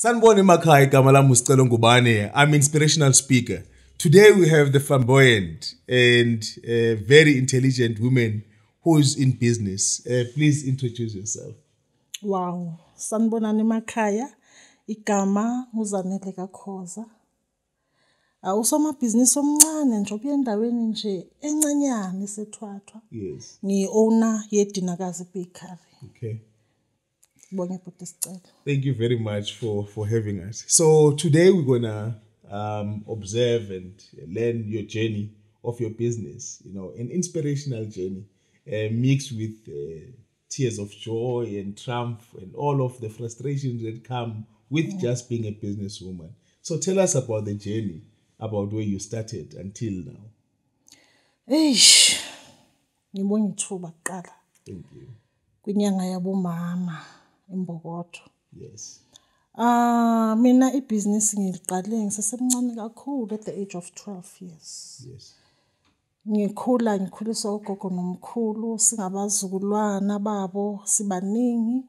Sanibona emakhaya, igama lami uSicelo Ngubane. I'm inspirational speaker. Today we have the flamboyant and very intelligent woman who is in business. Please introduce yourself. Wow, sanibonani emakhaya. Igama uZanele kaKhoza. Usomabhizinisi omncane nje obuya endaweni nje encanyana eseThwathwa. Ngiyi-owner yeDinakazi Bakery. Bonke bhuti Sicelo. Thank you very much for having us. So today we're gonna observe and learn your journey of your business, an inspirational journey mixed with tears of joy and triumph and all of the frustrations that come with just being a businesswoman. So tell us about the journey, about where you started until now. Eish, ngibonga ithuba kuqala. Thank you. Kwinyanga yabomama imbokotho. Yes. Mina ibhizinisi ngiliqale ngisesemncane kakhulu, at the age of 12 years. Ngikhula ngikhuliswa ugogo nomkhulu, singabazukulwana babo sibaningi,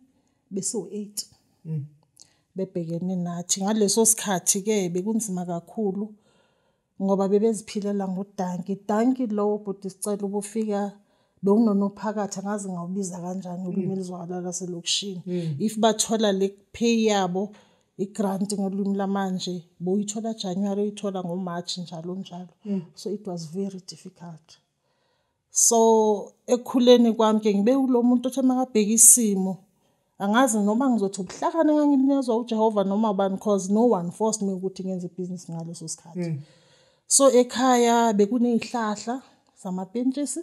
besiwu-8. Bebhekene nathi ngaleso sikhathi ke bekunzima kakhulu ngoba bebeziphilela ngodanki. Danki lowo, bhuti Sicelo, ubufika bewunonophakathi, angazi ngawubiza kanjani ulimi elizwakala laselokishini. If bathola le pay yabo, i-grant ngolwimi lamanje, boyithola January, uyithola ngoMarch, njalo njalo. So it was very difficult. So ekukhuleni kwami ke ngibe kulo muntu othi makabheka isimo, angazi noma ngizothi ubuhlakani enganginikezwa uJehova noma ubani, cause no one forced me ukuthi ngenze ibhizinisi ngaleso sikhathi. So ekhaya bekunezihlahla zamapentshisi,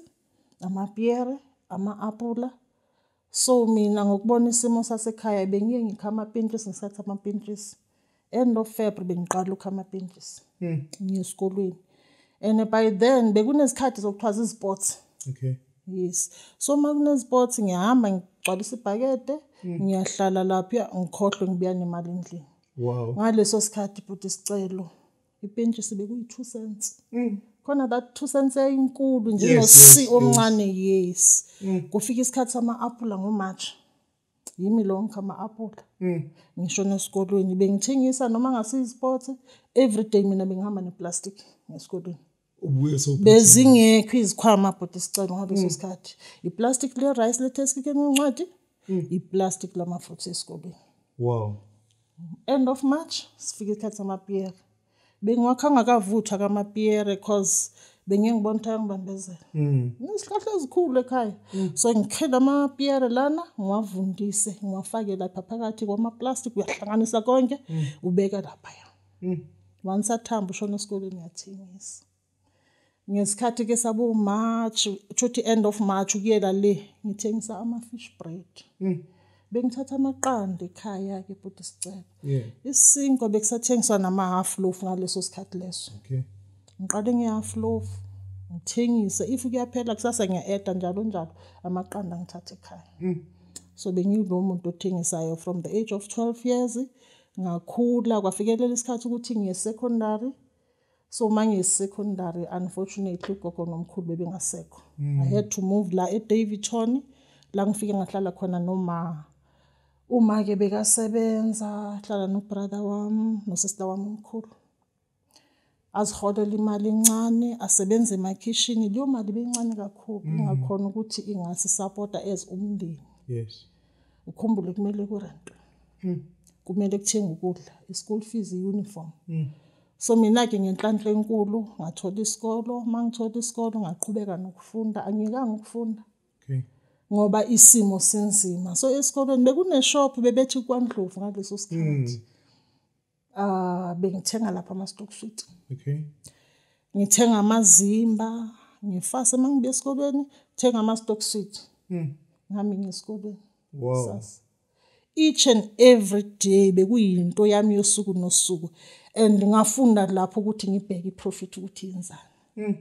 amapiyere, ama-apula. So mina ngokubona isimo sasekhaya bengiye ngikha amapentshisi ngesikhathi amapentshisi. End of February bengiqala ukukha amapentshisi. Ngiye esikolweni. And by then bekunesikhathi zokuthiwa zi-sports. Yes. So uma kune-sports ngiyahamba ngigcwalisa ibhakede, ngiyahlala lapha ngikhohlwe, ngibuya nemali endlini. Ngaleso sikhathi, bhuti Sicelo, ipentshisi bekuyi-2 cents. Khona that 2 cents eyinkulu nje no-C omncane, yes. Kufika isikhathi sama-apula ngoMarch. Yimi lo ngikha ama-apula. Ngishona esikolweni bengithengisa noma ngasiyi-sports, every day mina bengihamba neplastic ngesikolweni. Ubuye so Bezingekho izikhwama, bhuti Sicelo, ngaleso sikhathi. Iplastic le rice le textbook encwadi, iplastic lama-fruits esikolweni. End of March sifika isikhathi samapiyere. Bengiwakha angakavuthwa kamapiyere cause bengiye ngibona ukuthi ayangibambezela. Nesihlahla ezikhulu ekhaya. So ngikhela amapiyere lana, ngiwavundise, ngiwafake lapha phakathi kwama-plastic, uyahlanganisa konke, ubeka laphaya. Once athamba ushona esikolweni uyathengisa. Ngesikhathi ke sabo March, kushuthi end of March ukuyela le, ngithengisa ama-fish bread. Bengithatha amaqanda ekhaya ke, bhuti Sicelo. Isinkwa bekusathengiswa nama-half loaf ngaleso sikhathi leso. Ngiqale nge-half loaf ngithengise, if kuyaphela kusasa ngiya-adda njalo njalo, amaqanda ngithathe ekhaya. So bengiyilo muntu othengisayo from the age of 12 years. Ngakhula kwafikelela isikhathi ukuthi ngiye secondary. So uma ngiye secondary, unfortunately ugogo nomkhulu bebengasekho. I had to move la eDaveyton la ngifike ngahlala khona noma uma ke bekasebenza, hlala no-brother wami no-sister wami omkhulu. Aziholela imali encane, asebenze emakhishini, leyo mali beyincane kakhulu ingakhona ukuthi ingasi-supporta as umndeni. Ukhumbule kumele kurentwe, kumele kuthengwe ukudla, i-school fees, i-uniform. So mina-ke ngenhlanhla enkulu ngathola isikolo. Uma ngithola isikolo ngaqhubeka nokufunda, angiyekanga ukufunda ngoba isimo sinzima. So esikolweni bekune-shop bebethi kwaNdlovu ngaleso sikhathi. Ah, bengithenga lapha ama-stock sweet. Ngithenga amazimba, ngifase uma ngibuya esikolweni, thenga ama-stock sweet. Ngihambe ngiye esikolweni. Kusasa. Each and every day bekuyinto yami yosuku nosuku and ngafunda lapho ukuthi ngibheke i-profit ukuthi yenzani.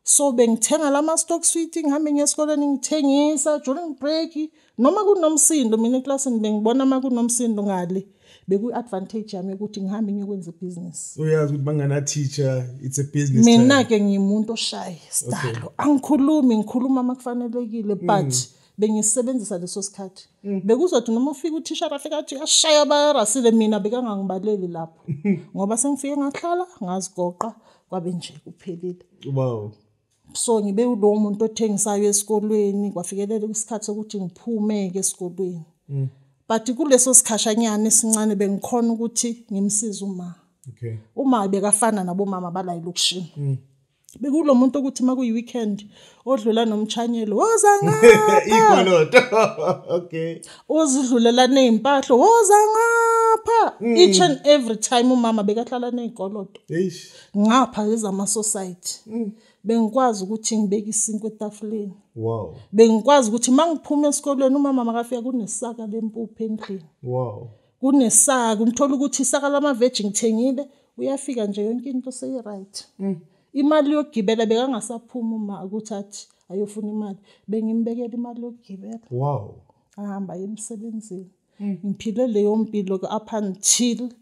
So bengithenga lama stock sweet, ngihambe ngiye esikolweni, ngithengisa during break noma kunomsindo. Mina eklasini bengibona uma kunomsindo ngale, bekuyi-advantage yami ukuthi ngihambe ngiyokwenza ibhizinisi. Uyazi ukuthi bangana teacher, it's a business time. Mina ke ngiyimuntu oshaye sidalo, angikhulumi, ngikhuluma uma kufanelekile, but Bengisebenzisa leso sikhathi. Bekuzothi noma ufika uthisha afika athi ashaya bayarasile, mina bekangangibaleli lapho. Ngoba sengifike ngahlala ngazigoqa kwabe nje kuphelile. Wow. So ngibe ulowo muntu othengisayo esikolweni, kwafikelela isikhathi sokuthi ngiphume-ke esikolweni. But kuleso sikhashanyana esincane bengikhona ukuthi ngimsize uma. Okay. Uma bekafana nabomama bala elokishini. Bekulo muntu ukuthi makuyi weekend odlula nomchanyelo, woza ngapha. Ikoloto. Okay. Uzidlulela nezimpahla, woza ngapha. Each and every time umama bekahlala nezikoloto. Eish. Ngapha ezama society. Bengikwazi ukuthi ngibeke isinkwa etafuleni. Wow. Bengikwazi ukuthi mangiphuma esikolweni umama makafika kunesaka lempuphu endlini. Wow. Kunesaka, umthola ukuthi isaka lama-veg ngithengile, uyafika nje yonke into seyi-right. Imali yokugibela bekangasaphumi uma ukuthi athi ayofuna imali, bengimbekela imali yokugibela. Wow. Ahamba emsebenzini. Ngiphile leyo mpilo up until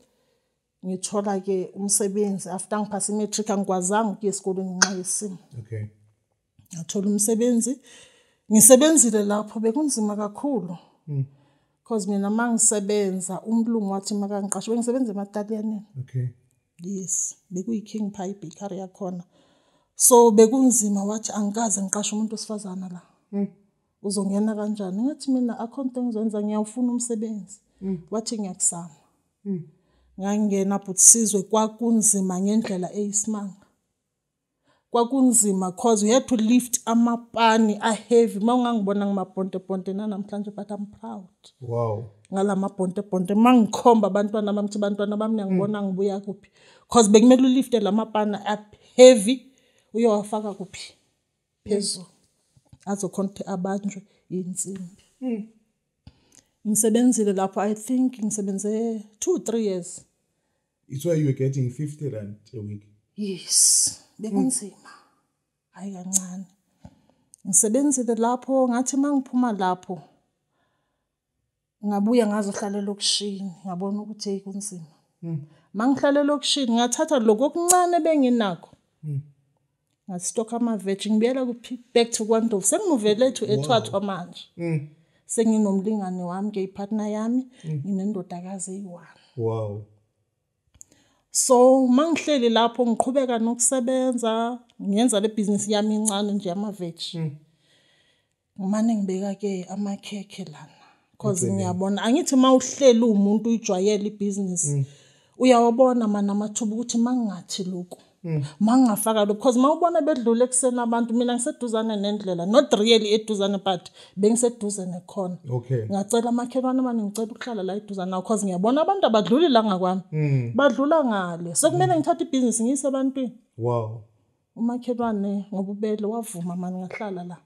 ngithola ke umsebenzi. After ngiphasa i-matric angikwazanga ukuya esikolweni ngenxa yesimo. Okay. Ngathola umsebenzi, ngisebenzile lapho bekunzima kakhulu. Because mina mangisebenza umlungu wathi makangiqashe, bengisebenza emaTaliyaneni. Okay. Yes, bekuyi King Pie Bakery yakhona. So bekunzima, wathi angikaze ngiqashe umuntu wesifazana la. Uzongena kanjani? Ngathi mina akho nto engizoyenza, ngiyawufuna umsebenzi. Wathi ngiyakusama. Ngangena but Sizwe kwakunzima ngendlela eyisimanga. Kwakunzima cause we had to lift amapani a heavy. Mawungangibona ngimabhonte bhonte namhlanje, but I'm proud. Wow. Ngalamabhonte bhonte mangikhomba abantwana bami ukuthi abantwana bami niyangibona ngibuya kuphi. Cause bekumele ulifte lamapani up heavy uyowafaka kuphi? Phezulu. Azokhona ukuthi abanjwe insimbi. Ngisebenzile lapho, I think ngisebenze 2-3 years. It's why you were getting 50 rand a week. Yes, bekunzima. Hayi kancane. Ngisebenzile lapho, ngathi mangiphuma lapho ngabuya ngazohlala elokishini, ngabona ukuthi hey kunzima. Mangihlala elokishini ngathatha lokho okuncane benginakho. Ngastock ama-veg, ngibuyela kuphi? Back to KwaNdlovu. Sengimuvele to eThwathwa manje. Senginomlingane wami ke, ipartner yami, nginendodakazi eyi-1. Wow. So mangihleli lapho ngiqhubeka nokusebenza, ngiyenza le business yami incane nje yama-veg. Ngimane ngibeka ke amakhekhe lana. Because ngiyabona angithi mawuhleli umuntu uyijwayele ibusiness, uyawabona mana amathuba ukuthi mangingathi lokhu, mangingafaka lokhu, because mawubona bedlule ekuseni abantu, mina ngiseduzane nendlela, not really eduzane but bengiseduze nekhona. Okay. Ngacela amakhelwane manje ngicela ukuhlala la eduzane nawo because ngiyabona abantu abadluli la ngakwami. Badlula ngale. So kumele ngithathe ibusiness ngiyise ebantwini. Wow. Umakhelwane ngobubele wavuma manje ngahlala la.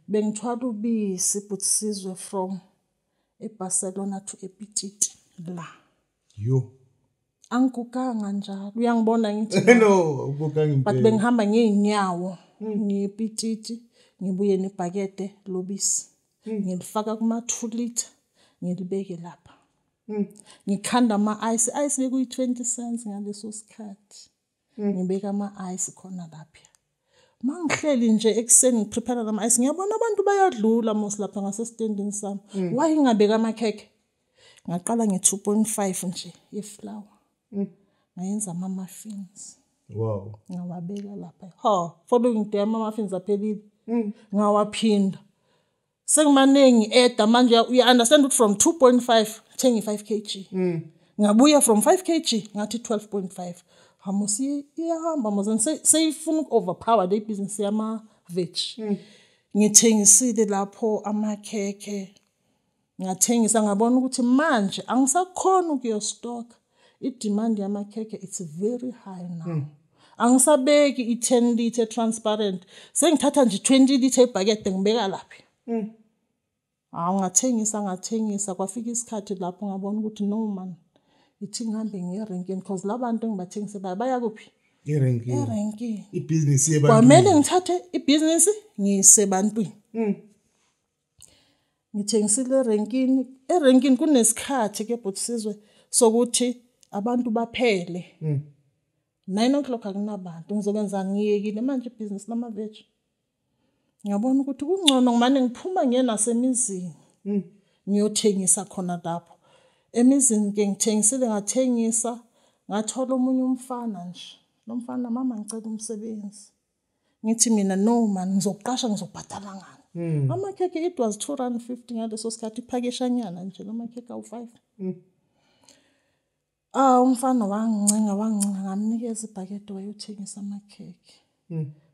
Bengithwala ubisi but Sizwe from eBarcelona to ePititi la. Yo. Angikukanga njalo, uyangibona ngithi no, ukukanga impela. But bengihamba ngeenyawo ngePititi, ngibuye nebhakede lobisi. Ngilifaka kuma 2 liter, ngilibeke lapha. Ngikhanda ama ice, ice bekuyi 20 cents ngaleso sikhathi. Ngibeka ama ice khona lapha. Mangihleli nje ekseni ngiprepare lama ice, ngiyabona abantu bayadlula mos lapha ngasestandini sami. Why ngingabeka amakhekhe? Ngaqala nge 2.5 nje yeflour. Ngayenza ama muffins. Wow. Ngawabeka lapha. Ha, following day ama muffins aphelile. Ngawaphinda. Sekumaningi eda manje, you understand ukuthi from 2.5 thengi 5 kg. Ngabuya from 5 kg ngathi 12.5. Hamusi iyahamba mos seyifuna uku-overpower le business yama veg. Ngithengisile lapho amakhekhe. Ngathengisa ngabona ukuthi manje angisakhona ukuyostock. I-demand yamakhekhe it's very high now. Angisabeki i-10 liter transparent. Sengithatha nje 20 liter ibhakede ngibeka lapha. Hawu ngathengisa kwafika isikhathi lapho ngabona ukuthi no man, ithi ngihambe ngiye erenkini because labantu engibathengiselayo baya kuphi? Erenkini. Erenkini. Ibhizinisi yebantwini. Kwamele ngithathe ibhizinisi ngiyise ebantwini. Ngithengisile erenkini. Erenkini kunesikhathi ke but Sizwe sokuthi abantu baphele. 9 o'clock akunabantu, ngizokwenzani? Ngiyekile manje ibhizinisi lama-veg. Ngiyabona ukuthi kungcono ngimane ngiphuma ngiye nasemizini. Ngiyothengisa khona lapho. Emizini ke ngithengisile, ngathengisa, ngathola omunye umfana nje. Lo mfana, "Mama, ngicela umsebenzi." Ngithi mina, "No man, ngizokuqasha, ngizobhadala ngani?" Amakhekhe, it was 2 rand 50 ngaleso sikhathi, iphakeshanyana nje lamakhekhe awu5. Ah, umfana wangincenga, wangincenga, ngamnikeza ibhakede, wayothengisa amakhekhe.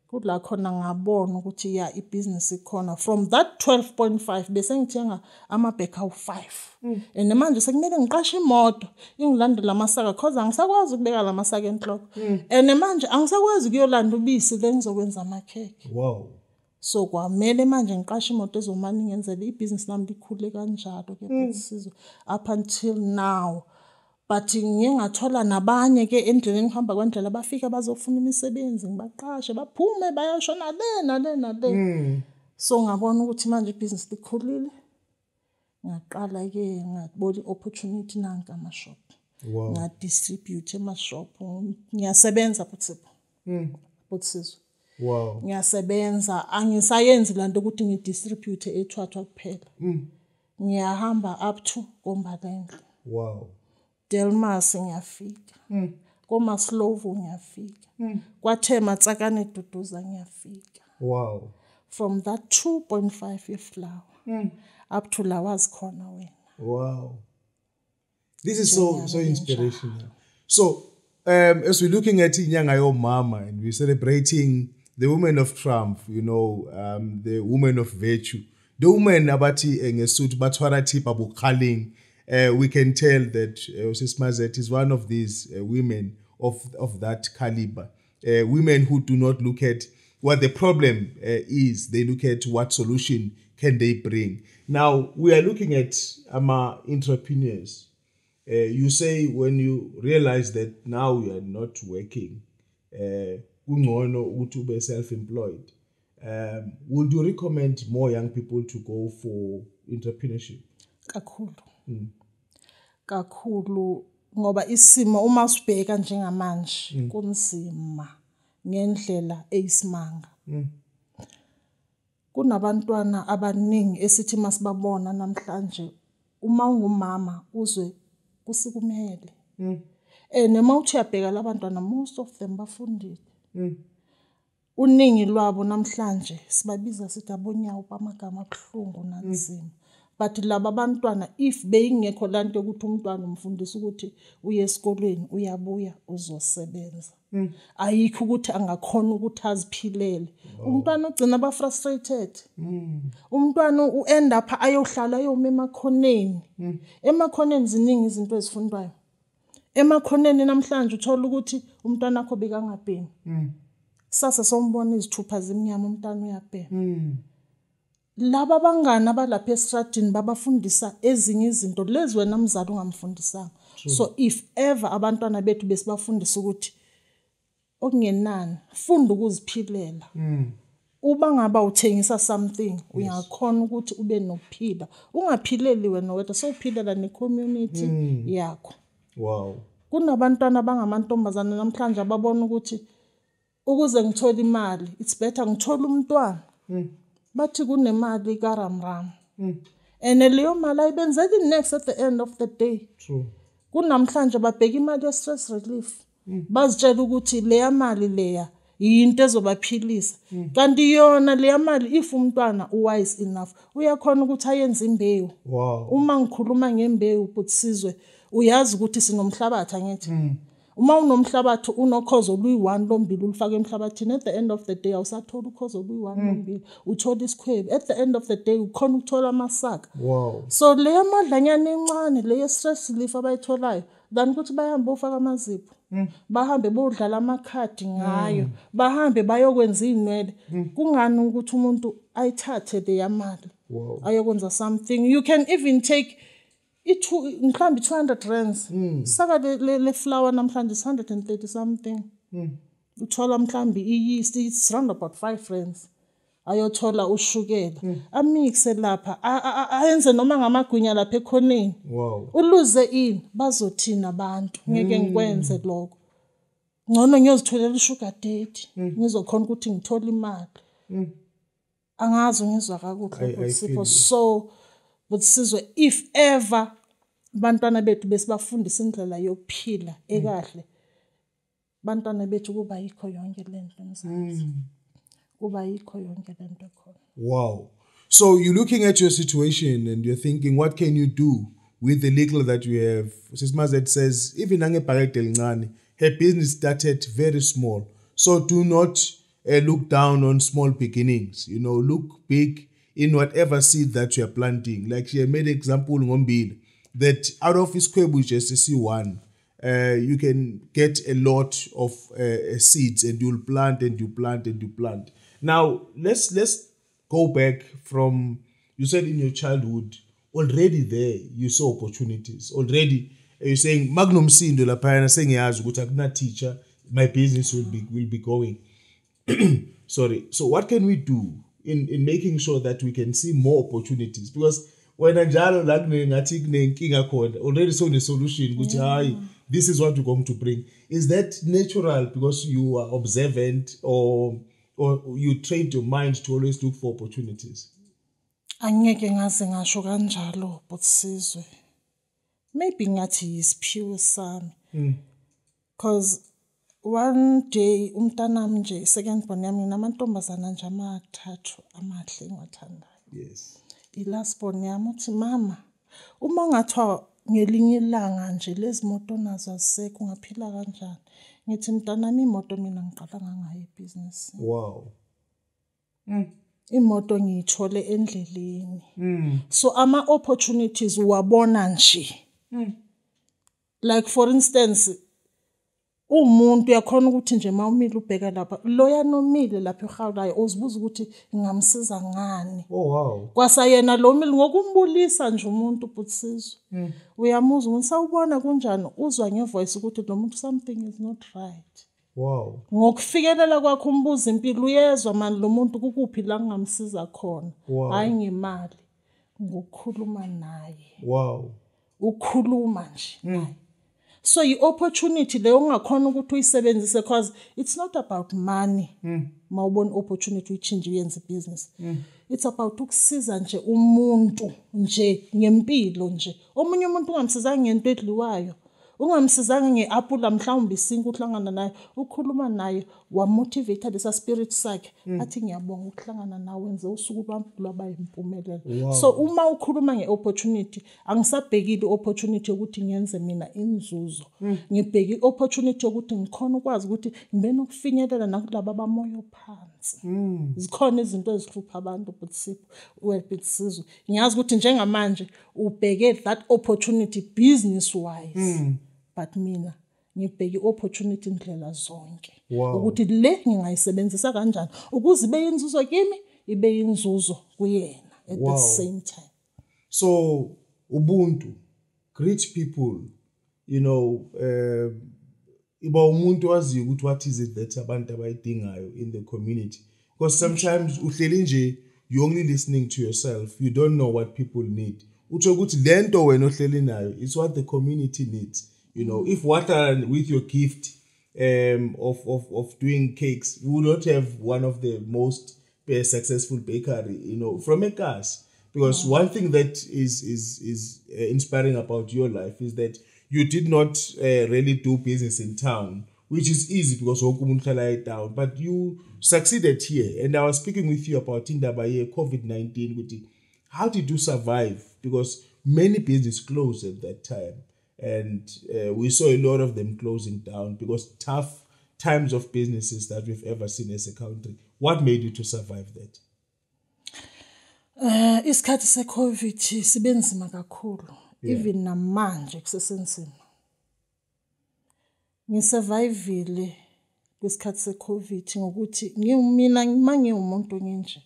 Kula khona ngabona ukuthi ya, ibhizinisi ikhona. From that 12.5 bese ngithenga amabhekha awu5. And manje sekumele ngiqashe imoto ingilandela amasaka, cause angisakwazi ukubeka lamasaka enhloko. And manje angisakwazi ukuyolanda ubisi lengizokwenza amakhekhe. So kwamele manje ngiqashe imoto ezomane ngenzele ibhizinisi lami likhule kanjalo ke, Sizwe, up until now. But ngiye ngathola nabanye ke endleleni, ngihamba kwendlela, bafika bazofuna imisebenzi, ngibaqashe, baphume bayashona le nale nale. So ngabona ukuthi manje ibhizinisi likhulile. Ngaqala ke ngabona i-opportunity, nanka ama-shop. Ngadistribute ema-shop. Ngiyasebenza futhi, Sizwe. Ngiyasebenza, angisayenzi lanto ukuthi ngidistribute eThwathwa kuphela. Ngiyahamba up to koMbalendle. Delmas ngiyafika. KoMaslovo ngiyafika. KwaThema, Tsakane, Duduza ngiyafika. From that 2.5 yeflour up to la wazi khona wena. Wow. This is so so inspirational. So, as we're looking at Inyanga Yomama and we're celebrating the women of triumph, the women of virtue, the women abathi ngeSuthu bathwara thipa bokhaleng, we can tell that Sis Mazet is one of these women of that caliber. Women who do not look at what the problem is, they look at what solution can they bring. Now, we are looking at ama entrepreneurs. You say when you realize that now you are not working, kungcono ukuthi ube self-employed. Would you recommend more young people to go for entrepreneurship? Kakhulu. Kakhulu, ngoba isimo uma sibheka njengamanje kunzima ngendlela eyisimanga. Kunabantwana abaningi esithi masibabona namhlanje, uma ungumama uzwe kusikumele. Noma uthi uyabheka labantwana, most of them bafundile. Uningi lwabo namhlanje sibabiza sithi abonyawo bamagama abuhlungu nanzima. But laba bantwana, if beyingekho lanto yokuthi umntwana umfundisa ukuthi uye esikolweni, uyabuya uzosebenza, ayikho ukuthi angakhona ukuthi aziphilele. Umntwana ugcina ba frustrated. Umntwana u-end up ayohlala, ayoma emakhoneni. Emakhoneni ziningi izinto ezifundwayo. Emakhoneni namhlanje uthola ukuthi umntwana wakho bekangabhemi, kusasa sombona izithupha zimnyama, umntwana uyabhema. Laba abangani abalapha estradini babafundisa ezinye izinto lezi wena mzali ungamfundisanga. So if ever abantwana bethu besibafundisa ukuthi okungenani funda ukuziphilela, uba ngaba uthengisa something, uyakhona ukuthi ube nokuphila, ungaphileli wena wedwa, sowuphilela ne-community yakho. Kunabantwana abangamantombazane namhlanje ababona ukuthi ukuze ngithole imali, it's better ngithole umntwana. Bathi kunemali karamram, and leyo mali ayibenzeli next at the end of the day. Kunamhlanje babheka imali ye-stress relief, bazitshela ukuthi leya mali leya yinto ezobaphilisa, kanti yona leya mali, if umntwana uwise enough, uyakhona ukuthi ayenze imbewu. Uma ngikhuluma ngembewu, Sizwe, uyazi ukuthi sinomhlabathi, angithi? Uma unomhlabathi, unokhozo oluyi-1 lombili, ulufake emhlabathini, at the end of the day awusathola ukhozo oluyi-1 lombili, uthola isikhwebu. At the end of the day ukhona ukuthola amasaka. So leyo madlanyana encane leyo stress relief abayitholayo, than ukuthi bahambe bofaka amazipho, bahambe bodlala amakhadi ngayo, bahambe bayokwenza iy'nwele. Kungani ukuthi umuntu ayithathe leya mali ayokwenza something? You can even take i-two, mhlawumbe i-200 rands saka le flour, namhlanje is 130 something. Uthola mhlawumbe i-yeast, it's round about 5 rands. Ayothola ushukela, amixe lapha, ayenze noma ngamagwinya lapha ekhoneni. Uluze ini? Bazothina abantu? Ngeke ngikwenze lokho, ngcono ngiyozitholela usugar daddy, ngizokhona ukuthi ngithole imali. Angazi ngizwa kakuhle I feel Sipho. you. So but Sizwe, if ever bantwana bethu besibafundisa indlela yokuphila ekahle, bantwana bethu kuba yikho yonke lento eMzansi, kuba yikho yonke lento ekhona. Wow. So you're looking at your situation and you're thinking, what can you do with the little that you have? Sis Mazet says, even nangebhakede elincane, her business started very small. So do not look down on small beginnings. Look big in whatever seed that you are planting. Like she made example ngombili, that out of isikhwebu just C1, you can get a lot of seeds, and you'll plant and you plant and you plant. Now, let's go back from, you said in your childhood, already there you saw opportunities. Already you're saying, makunomsindo laphayana sengiyazi ukuthi akuna teacher, my business will be going. Sorry. So what can we do in making sure that we can see more opportunities? Because wena njalo la ngathi kunenkinga khona, already saw the solution ukuthi hayi, this is what we're going to bring. Is that natural because you are observant, or you trained your mind to always look for opportunities? Angeke ngaze ngasho kanjalo, but Sizwe, maybe ngathi yisiphiwo sami. Because one day umntanami nje, second born yami, nginamantombazana nje amathathu amahle engiwathandayo. I-last born yami uthi, mama, uma ngathiwa ngelinye ilanga nje lezi moto nazo azisekho, ungaphila kanjani? Ngithi, mntanami, imoto mina ngiqala ngayo ibhizinisi. Wow. Imoto ngiyithole endleleni. So ama opportunities uwabona nje. Like for instance, umuntu uyakhona ukuthi nje mawumile ubheka lapha, loya nomile lapha ehawulayo, uzibuza ukuthi ngingamsiza ngani. Oh wow. Kwasayena lo mile ngokumbulisa nje umuntu, Bhutisizwe. Uyamuzwa ukuthi sawubona kunjani, uzwa ngevoice ukuthi lo muntu something is not right. Wow. Ngokufikelela kwakho umbuzo impilo, uyezwa mani lo muntu kukuphi la ngingamsiza khona. Wow. Hayi ngemali, ngokukhuluma naye. Wow. Ukukhuluma nje naye. So i-opportunity leyo ungakhona ukuthi uyisebenzise, because it's not about money. Mawubona opportunity uyichinje uyenze business. It's about ukusiza nje umuntu nje ngempilo nje. Omunye umuntu ungamsizanga ngento edliwayo, ungamsizanga ngeapula mhlawumbe isinke uhlangana naye, ukhuluma naye wamotivate lesa spirit sakhe, athi ngiyabonga ukuhlangana nawe, wenze usuku lwami lwaba impumelelo. Wow. So uma ukhuluma ngeopportunity, angisabhekile iopportunity ukuthi ngenze mina inzuzo. Ngibheke iopportunity ukuthi ngikhona ukwazi ukuthi ngibe nokufinyelela nakulabo abamoya ophansi. Zikhona izinto ezihlupha abantu, but Sipho, but Sizwe, ngiyazi ukuthi njengamanje ubheke that opportunity business wise. But mina ngibheke i-opportunity indlela zonke. Wow. Ukuthi le ngingayisebenzisa kanjani ukuze ibe inzuzo kimi, ibe inzuzo kuyena at the Wow. same time. So ubuntu, great people, iba umuntu waziyo ukuthi what is it that abantu abayidingayo in the community. Because sometimes uhleli nje, you only listening to yourself, you don't know what people need. Utsho ukuthi lento wena ohleli nayo is what the community needs. If water with your gift of doing cakes, we would not have one of the most successful bakery from Ekas. Because one thing that is inspiring about your life is that you did not really do business in town, which is easy because wonke umuntu uhlala e-town, but you succeeded here. And I was speaking with you about indaba ye COVID-19, ukuthi how did you survive? Because many businesses closed at that time. And we saw a lot of them closing down because tough times of businesses that we've ever seen as a country. What made you to survive that? Isikhathi se-COVID sibe nzima kakhulu. Even namanje kusesenzima. Ngisurvivile kwisikhathi se-COVID ngokuthi mina mangiwumuntu nginje.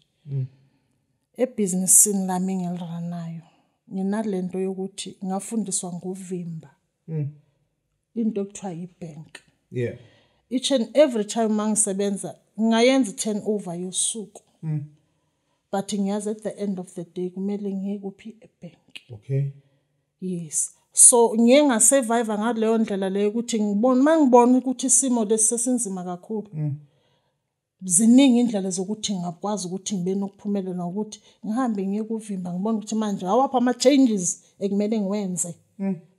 Ebhizinisini lami engiliranayo, nginalento yokuthi ngafundiswa nguvimba. Into ekuthiwa yi-bank. Each and every time mangisebenza ngingayenza turnover yosuku. But ngiyazi at the end of the day kumele ngiye kuphi, e-bank. Yes. So ngiye ngasurvive ngaleyo ndlela leyo ukuthi ngibone mangibona ukuthi isimo lesi sesinzima kakhulu. Ziningi indlela zokuthi ngakwazi ukuthi ngibe nokuphumelela ngokuthi ngihambe ngiye kuvimba, ngibone ukuthi manje awaphi ama-changes ekumele ngiwenze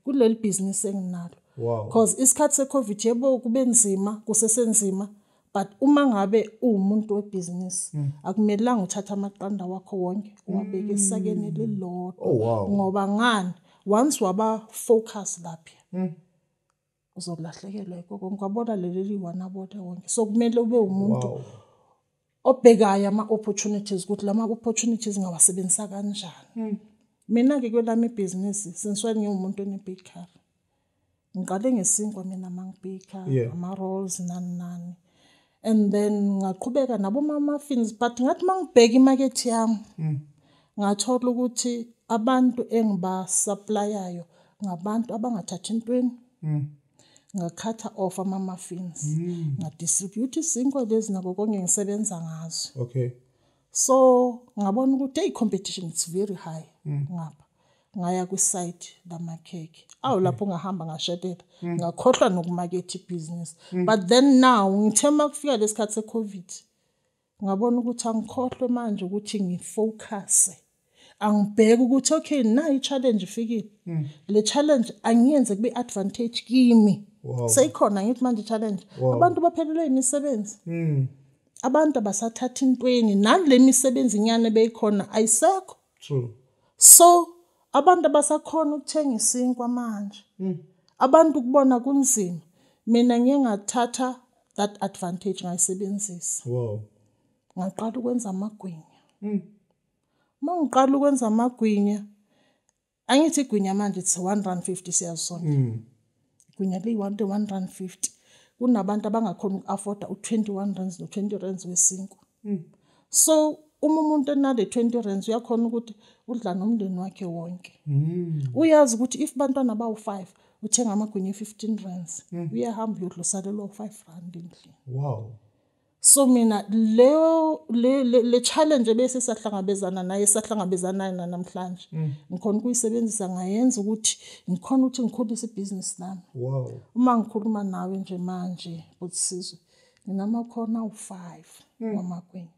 kuleli bhizinisi enginalo. Because isikhathi se-COVID, yebo, kube nzima, kusesenzima, but uma ngabe uwumuntu webhizinisi, akumelanga uthathe amaqanda wakho wonke uwabeke esakeni elilodwa. Oh, wow. Ngoba ngani, once waba focus lapha, uzolahlekelwa yikho konke. Wabona leli liyi-one abone wonke. So kumele ube umuntu obhekayo ama-opportunities, ukuthi lama opportunities ngawasebenzisa kanjani. Mina-ke kwelami ibhizinisi, since when ngiwumuntu one-bakery, ngiqale ngesinkwa mina mangibheka, ama-rolls, nani nani, and then ngaqhubeka nabo ma-muffins, but ngathi mangibheka imakethe yami, ngathola ukuthi abantu engibasupplyayo ngabantu abangathathi intweni. Ngacutha off ama-muffins, ngadistribute isinkwa lezi nako konke ngisebenza ngazo. So ngabona ukuthi hey, competition it's very high ngapha. Ngaya kwi-site lamakhekhe awu, lapho ngahamba ngashelela, ngakhohlwa nokumaketha ibhizinisi. But then now ngithe uma kufika lesikhathi se-COVID, ngabona ukuthi angikhohlwe manje ukuthi ngifocuse, angibheke ukuthi okay, nayi i-challenge ifikile, le challenge angiyenze kube advantage kimi. Seyikhona ngithi manje i-challenge, abantu baphelelwe imisebenzi, abantu abasathatha intweni, nale misebenzi nyane beyikhona ayisekho. So abantu abasakhona ukuthenga isinkwa manje, abantu kubona kunzima. Mina ngiye ngathatha that advantage, ngayisebenzisa. Ngaqala ukwenza amagwinya. Uma ngiqala ukwenza amagwinya, angithi igwinya manje it's R1.50, siyazisonke igwinya liyi-1, R1.50. Kunabantu abangakhona uku-afforda u-21 rands no-20 rands wesinkwa. So uma umuntu enale 20 rands, uyakhona ukuthi udla nomndeni wakhe wonke. Uyazi ukuthi if bantwana bawu-5, uthenga amagwinya e-15 rands, uyahamba uyodla, usalelwa u-5 rand endlini. So mina leyo le challenge bese sahlangabezana naye, sahlangabezana nayo namhlanje, ngikhona ukuyisebenzisa, ngayenza ukuthi ngikhona ukuthi ngikhulise ibhizinisi lami. Uma ngikhuluma nawe nje manje, Buthisizwe, nginamakhona awu-5 wamagwinya,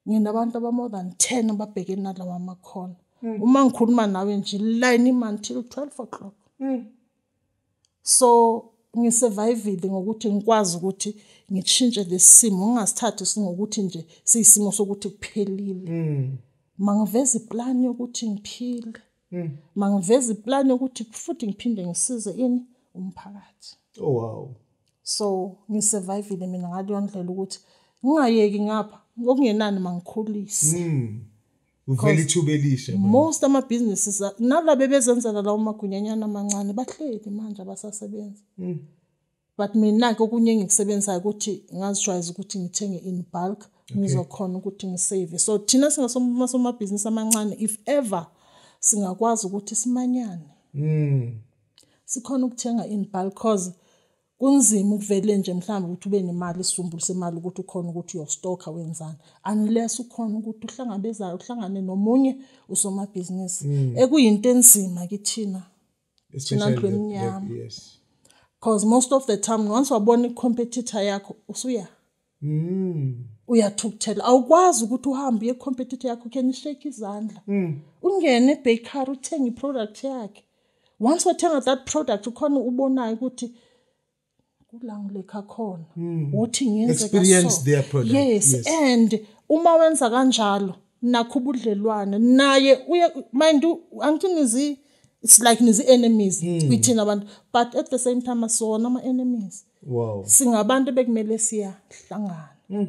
nginabantu aba more than 10 ababhekene nalawa makhona. Uma ngikhuluma nawe nje, line ima until 12 o'clock. So ngisurvivile ngokuthi ngikwazi ukuthi ngishintshe lesimo, ngingasithathi singokuthi nje siyisimo sokuthi kuphelile. Mangiveza iplan yokuthi ngiphile, mangiveza iplan yokuthi futhi ngiphinde ngisize ini, umphakathi. Oh wow. So ngisurvivile mina ngaleyo ndlela ukuthi ngingayeki ngapha, ngokungenani mangikhulise. Uvela ithuba elisha manje. Most ama-businesses nalabo bezenzela lawo magwinyanyana amancane bahleli manje, abasasebenzi. But mina-ke okunye engikusebenzisayo ukuthi ngazijwayeza ukuthi ngithenge in bulk, ngizokhona ukuthi ngisave. So thina singasomabhizinisi amancane, if ever singakwazi ukuthi simanyane, sikhona ukuthenga in bulk, cause kunzima ukuvele nje mhlawumbe ukuthi ube nemali, isumbulo semali, ukuthi ukhona ukuthi uyostokha wenzani, unless ukhona ukuthi uhlangabeza, uhlangane nomunye usomabhizinisi, ekuyinto enzima kithina thina Especially ndlu emnyama. Because most of the time, once wabona i-competitor yakho, usuya uyathukuthela, awukwazi ukuthi uhambe uye competitor yakho, can shake izandla, ungene ebakery, uthenge i-product yakhe. Once wathenga that product, ukhona ubonayo ukuthi kula ngilekha khona, uthi ngenze Experience kaso. Their product. Yes. And uma wenza kanjalo, nakho ubudlelwane naye uya mind you, angithi nizi, it's like nizi enemies kwithina abantu, but at the same time asona ama enemies. Singabantu bekumele siyahlangana,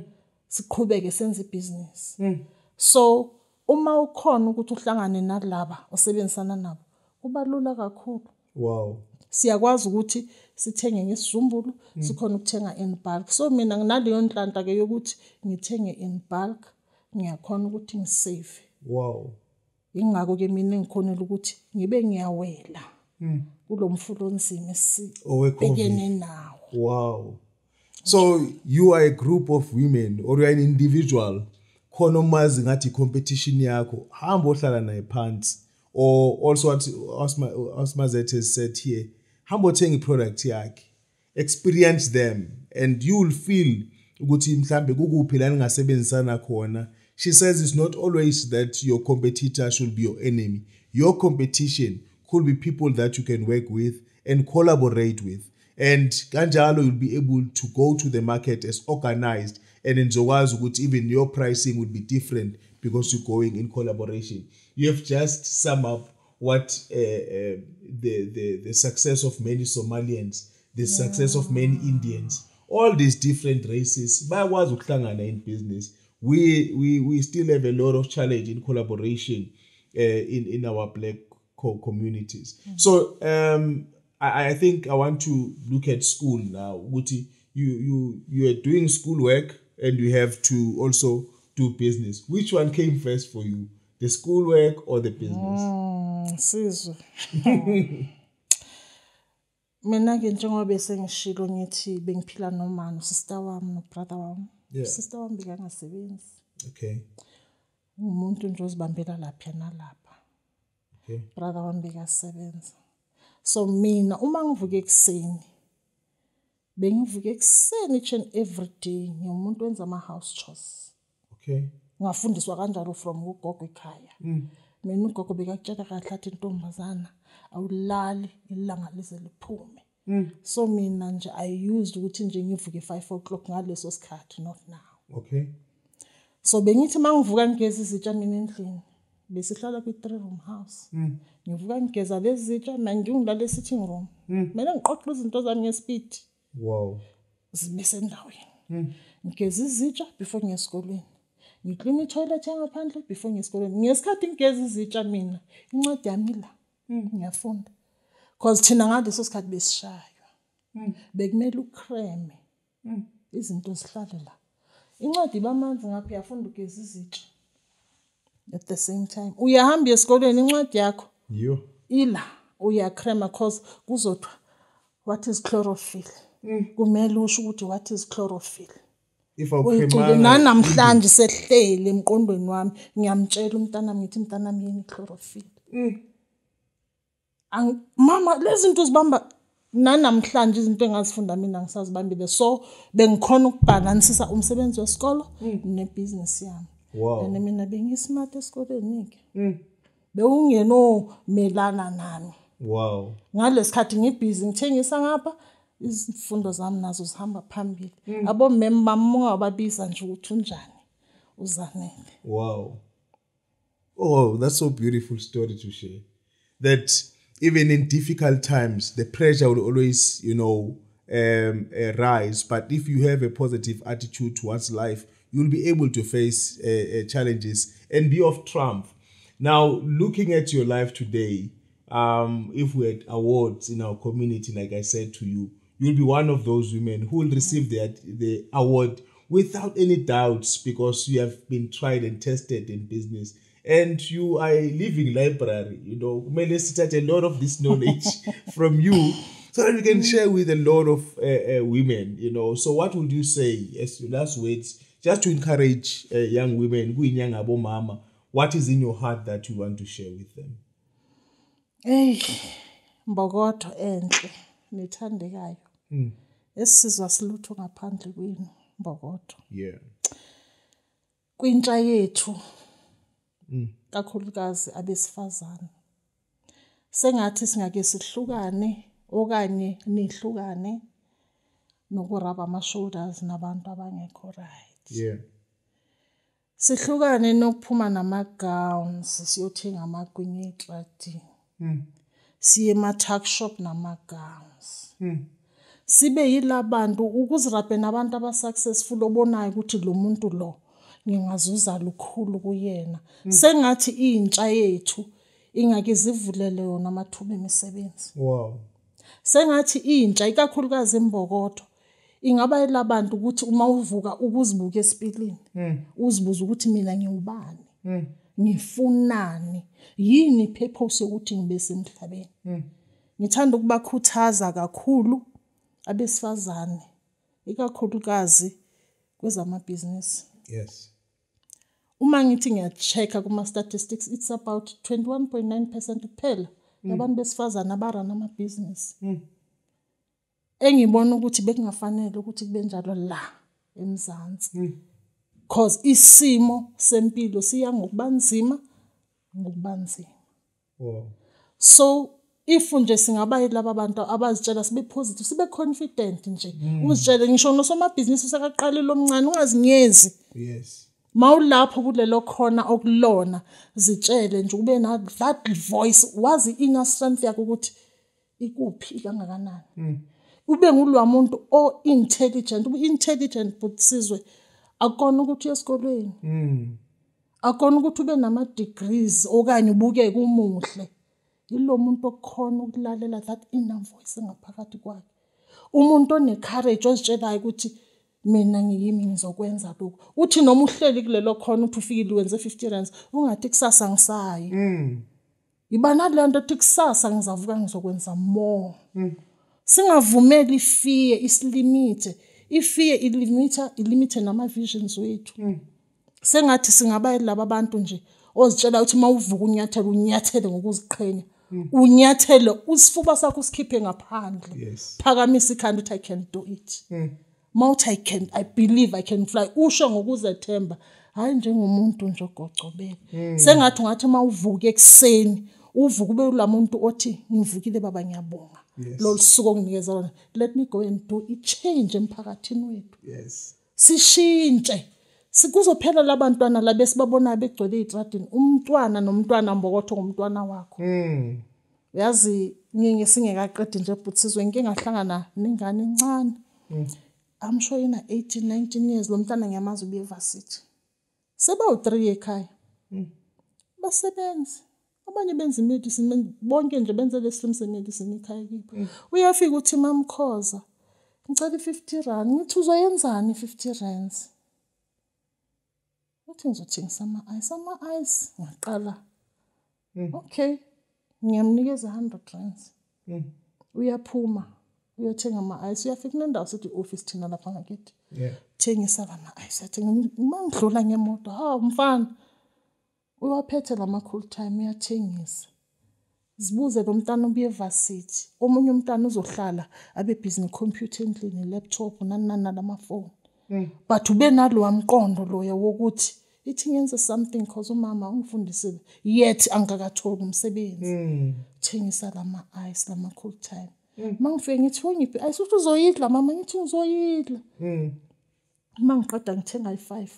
siqhubeke senze ibhizinisi. So uma ukhona ukuthi uhlangane nalaba osebenzisana nabo, kuba lula kakhulu. Siyakwazi ukuthi sithenge ngesizumbulu, sikhona ukuthenga in bulk. So mina nginaleyo nhlanhla ke yokuthi ngithenge in bulk, ngiyakhona ukuthi ngisave. Ingakho ke mina ngikhonela ukuthi ngibe ngiyawela kulo mfulo onzima Owe-COVID. esibhekene nawo. Wow. So you are a group of women or you are an individual, khona umazi ngathi competition yakho, hamba ohlala naye phansi, or also what Osmazet has said here, hamba othenga iproduct yakhe, experience them and you will feel Ukuthi mhlambe kukuphi la ningasebenzisana khona. She says it's not always that your competitor should be your enemy. Your competition could be people that you can work with and collaborate with. And kanjalo you'll be able to go to the market as organized, and nizokwazi ukuthi even your pricing will be different because you're going in collaboration. You have just sum up what the success of many Somalians, the success of many Indians, all these different races, bayakwazi ukuhlangana in business. We still have a lot of challenge in collaboration in our black communities. So I think I want to look at school now. Ukuthi you are doing schoolwork and you have to also do business. Which one came first for you, the schoolwork or the business? Sizwe. Mina ke njengoba bese ngishilo ngithi bengiphila noma no sister wami no brother wami. Sister wami bekangasebenzi. Okay. Umuntu nje ozibambela lapha nalapha. Okay. Brother wami bekasebenza. So mina uma ngivuka ekuseni, bengivuka ekuseni each and every day, ngiwumuntu wenza ama house chores. Okay. Ngafundiswa kanjalo from ugogo ekhaya. Mina ugogo bekakutshela kahle athi intombazana awulali ilanga lize liphume. So mina nje I used ukuthi nje ngivuke 5 o'clock ngaleso sikhathi, not now. Okay. So bengithi mangivuka ngigeza izitsha mina endlini. Besihlala kwi 3 room house. Ngivuka ngigeza lezi zitsha manje ngilala sitting room. Mina ngiqoqa izinto zami ngespeed. Wow. Zibe sendaweni. Ngigeza izitsha before ngiye esikolweni. Ngiclean i-toilet yangaphandle before ngiye esikolweni. Ngesikhathi ngigeza izitsha mina, incwadi yami la. Ngiyafunda. Because thina ngaleso sikhathi besishaywa. Bekumele ukreme. Izinto zihlale la. Incwadi bamanzi ngapha uyafunda ugeza izitsha. At the same time uyahamba esikolweni incwadi yakho. Yo. Ila uyakrema cause kuzothwa what is chlorophyll. Kumele usho ukuthi what is chlorophyll. If awukremanga namhlanje sehlele emqondweni wami ngiyamtshela umntana ngithi mntana yini chlorophyll. Mama lezi zinto zibamba nanamhlanje izinto engazifunda mina ngisazibambile, so bengikhona ukubalansisa umsebenzi wesikolo nebusiness yami. Wow. And mina bengismart esikoleni ke. Bewungeno melana nami. Wow. Ngalesikhathi ngibhizi ngithengisa ngapha, izifundo zami nazo zihamba phambili. Abo mem bami ungababiza nje ukuthi unjani uzanele. Wow. Oh, that's so beautiful story to share. That even in difficult times, the pressure will always, rise. But if you have a positive attitude towards life, you'll be able to face challenges and be of triumph. Now, looking at your life today, if we had awards in our community, like I said to you, you'll be one of those women who will receive the award without any doubts, because you have been tried and tested in business. And you are a living library, you know. Kumele sithathe a lot of this knowledge from you so that we can share with a lot of women, you know. So what would you say as your last words, just to encourage young women, kuyinyanga bomama, what is in your heart that you want to share with them? Hey, mbokodo enhle nethandekayo. Esizwa silutho ngaphandle kwenu mbokodo. Yeah. Kwintsha yethu. Kakhulukazi abesifazane. Sengathi singake sihlukane okanye nihlukane nokuraba ama shoulders nabantu abangekho right. Yeah. Sihlukane nokuphuma nama gowns siyothenga amagwinya etradini. Siye ema tuck shop nama gowns. Sibe yilabantu ukuzirabhe nabantu aba successful obonayo ukuthi lo muntu lo ngingazuza lukhulu kuyena. Sengathi intsha yethu ingake zivulele yona amathuba emisebenzi. Wow. Sengathi intsha ikakhulukazi imbokotho ingaba yilabantu ukuthi uma uvuka ukuzibuka esipilini, uzibuza ukuthi mina ngiwubani, ngifunani, yini purpose yokuthi ngibe semhlabeni. Ngithanda ukubakhuthaza kakhulu abesifazane ikakhulukazi kwezamabhizinisi. Yes. Uma ngithi ngiya-check-a kuma-statistics, it's about 21.9% kuphela yabantu besifazane abarana amabhizinisi. Engibona ukuthi bekungafanele ukuthi kube njalo la eMzansi. Cause isimo sempilo siya ngokubanzima ngokubanzima. Wow. So if nje singaba yilaba bantu abazitshela sibe positive, sibe confident nje. Uzitshele ngisho nosomabhizinisi usakaqalile omncane, ungazinyezi. Yes. Mawulapho kulelo khona okulona, zitshele nje ube na that voice, wazi inner strength yakho ukuthi ikuphi kangakanani. Ube ngulwa muntu o intelligent, ube intelligent but sizwe akona ukuthi uye esikolweni. Akona ukuthi ube nama degrees okanye ubukeke umuhle. Yilo muntu okhona ukulalela that inner voice ngaphakathi kwakhe. Umuntu one courage ozitshelayo ukuthi mina ngiyimi ngizokwenza lokhu. Uthi noma uhleli kulelo khona uthi ufikile wenze 50 rands, ungathi kusasa ngisayi. Iba naleyo nto ethi kusasa ngizavuka ngizokwenza more. Singavumeli ifear isilimite. Ifear ilimite nama visions wethu. Sengathi singaba yilaba abantu nje ozitshela ukuthi mawuvuka unyathele, unyathele ngokuziqhenya. Unyathele usifuba sakho usikhiphe ngaphandle. Yes. Phakamisa ikhanda uthi I can do it. Mawuthi I can, I believe I can fly. Usho ngokuzethemba, hayi njengomuntu nje ogocobele. Sengathi ungathi mawuvuka ekseni, uvuka ube ulamuntu othi ngivukile baba ngiyabonga. Yes. Lolu suku onginikeza lona. Let me go and do i change emphakathini wethu. Yes. Sishintshe. Sikuzophela labantwana labesibabonayo begcwele ezitradini, umntwana nomntwana mbokotho ngumntwana wakho. Uyazi ngike singekaqedi nje but sizwe ngike ngahlangana nengane encane. I'm sure ina 18 19 years lo mntana ngiyamazi ubuye varsity. Seba u3 ekhaya. Basebenzi. Abanye benza imedicine, bonke nje benza leslim semedicine ekhaya kibo. Uyafika uthi mamkhoza, ngicela i50 rand, ngithi uzoyenzani i50 rands? Uthi ngizothengisa ama-ice, ama-ice ngaqala. Okay, ngiyamnikeza 100 rands. Uyaphuma uyothenga ama-ice, uyafika kunendawo sithi i-office thina lapha ngakithi. Yeah. Thengisa lama-ice, athenga uma ngidlula ngemoto, hawu mfana. Uwaphethe lama cool time uyathengisa. Zibuze lo mntana ubuye varsity. Omunye umntana uzohlala abe busy necomputer endlini, laptop nani nani namafoni. But ube nalowa mqondo loya wokuthi ithi ngenze something because umama ungifundisile yet angikakatholi umsebenzi. Thengisa lama ice lama cool time. Mangifike ngithi ungiphi ice, uthi uzoyidla mama, ngithi ngizoyidla. Mangiqeda ngithenga i5.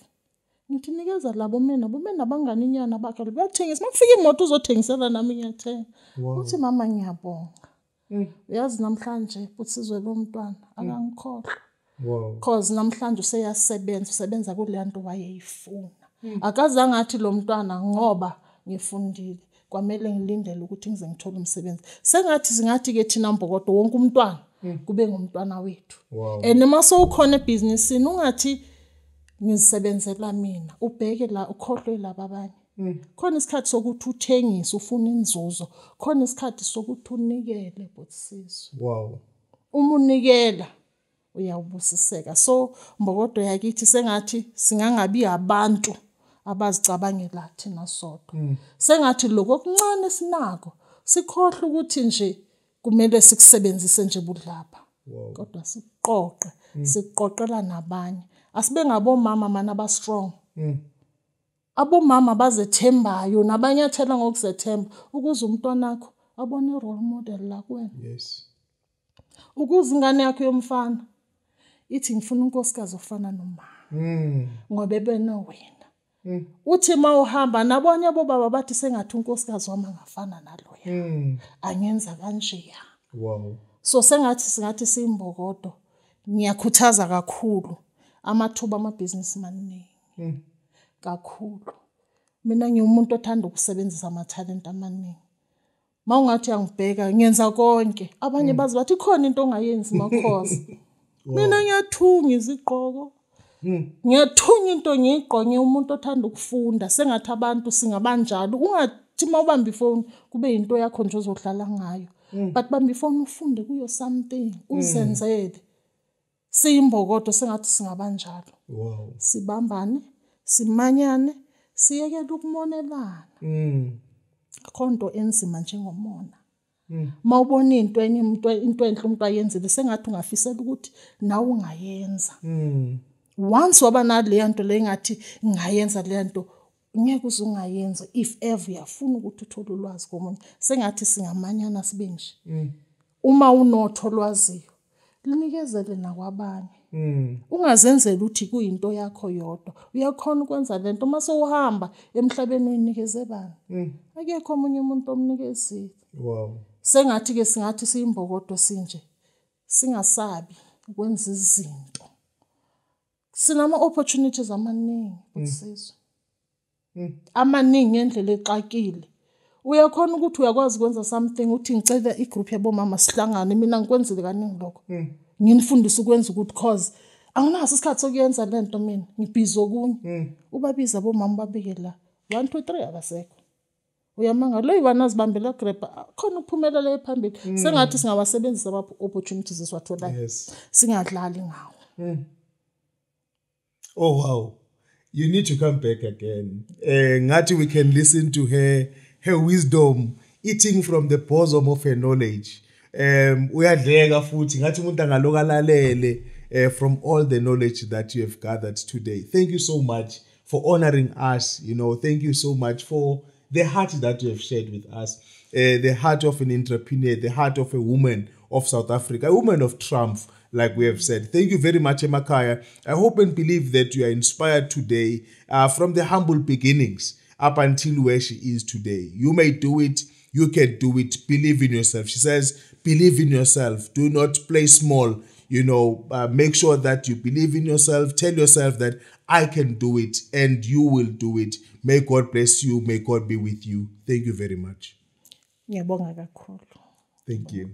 Ngithi nikeza labo mina, bo mina abangani inyana bakhe bayathengisa. Makufika imoto uzothengisela nami ngiyathenga. Uthi mama ngiyabonga. Uyazi namhlanje uthizwe lo mntwana akangikhohlwa. Wow. Cause namhlanje useyasebenza, usebenza kule nto wayeyifuna. Akazange athi lo mntwana ngoba ngifundile kwamele ngilindele ukuthi ngize ngithole umsebenzi. Sengathi singathi ke thina mbokodo wonke umntwana kube ngumntwana wethu. Wow. And mase ukhona ebusinessini ungathi ngizisebenzela mina, ubheke la ukhohlwe laba abanye. Khona isikhathi sokuthi uthengise ufuna inzuzo, khona isikhathi sokuthi unikele botsizwe. Wow. Uma unikela uyawubusiseka. So mbokodo yakithi sengathi singangabi abantu abazicabangela thina sodwa. Sengathi lokho okuncane sinako sikhohle ukuthi nje kumele sikusebenzise nje budlapha. Wow. Kodwa siqoqe, siqoqela nabanye. Asibe ngabomama mana aba strong. Abomama bazethembayo nabanyathela ngokuzethemba ukuze umntwana wakho abone role model la kuwena. Yes. Ukuze ingane yakho yomfana ithi ngifuna unkosikazi ofana nomama. Ngoba ebena wena. Uthi mawuhamba nabonye bobaba bathi sengathi unkosikazi wami angafana naloya. Angenza kanje ya. Wow. So sengathi singathi siyimbokodo. Ngiyakhuthaza kakhulu amathuba amabhizinisi maningi. Kakhulu. Mina ngiwumuntu othanda ukusebenzisa amathalente amaningi. Mawungathi uyangibheka ngenza konke. Abanye bazi bathi ikhona into ongayenzi makhoza. Mina ngiyathunga izigqoko. Ngiyathunga into ngiyigqonye, umuntu othanda ukufunda. Sengathi abantu singabanjalo. Ungathi mawubamba ifoni kube into yakho nje ozodlala ngayo. But bamba ifoni ufunde kuyo something, uzenzele. Siyimbokodo sengathi singabanjalo. Wow. Sibambane, simanyane, siyekele ukumonelana. Akho nto enzima njengomona. Mawubona into enye umuntu into enhle umuntu ayenzile sengathi ungafisela ukuthi nawe ungayenza. Once waba naleya nto le ngathi ngingayenza leya nto, ngeke uze ungayenza if ever uyafuna ukuthi uthole ulwazi komunye. Sengathi singamanyana sibe nje. Uma unotho lwaziyo, linikezele nakwabanye. Ungazenzeli ukuthi kuyinto yakho yodwa. Uyakhona ukwenza lento mase uhamba emhlabeni uyinikeze bani? Akekho omunye umuntu omnikezile. Sengathi ke singathi siyimbokodo sinje, singasabi ukwenza izinto. Sinama opportunities amaningi kusizwe. Amaningi ngendlela exakile. Uyakhona ukuthi uyakwazi ukwenza something, uthi ngicela igroup yabomama sihlangane, mina ngikwenzile kaningi lokho. Nginifundise ukwenza ukuthi cause anginaso isikhathi sokuyenza lento mina, ngibhizi okunye. Ubabiza abomama babeke la 1 2 3 abasekho. Uyamanga lo yiwana azibambela grab khona ukuphumelela phambili. Sengathi singawasebenzisa ama opportunities esiwatholayo. Singadlali ngawo. Oh wow. You need to come back again. Ngathi we can listen to her wisdom eating from the bosom of her knowledge. Uyadleka futhi ngathi umuntu angaloka alalele from all the knowledge that you have gathered today. Thank you so much for honoring us, you know. Thank you so much for the heart that you have shared with us. The heart of an entrepreneur, the heart of a woman of South Africa, a woman of triumph, like we have said. Thank you very much, Emakaya. I hope and believe that you are inspired today from the humble beginnings up until where she is today. You may do it. You can do it. Believe in yourself. She says, believe in yourself. Do not play small. You know, make sure that you believe in yourself. Tell yourself that I can do it and you will do it. May God bless you. May God be with you. Thank you very much. Ngiyabonga kakhulu. Thank you.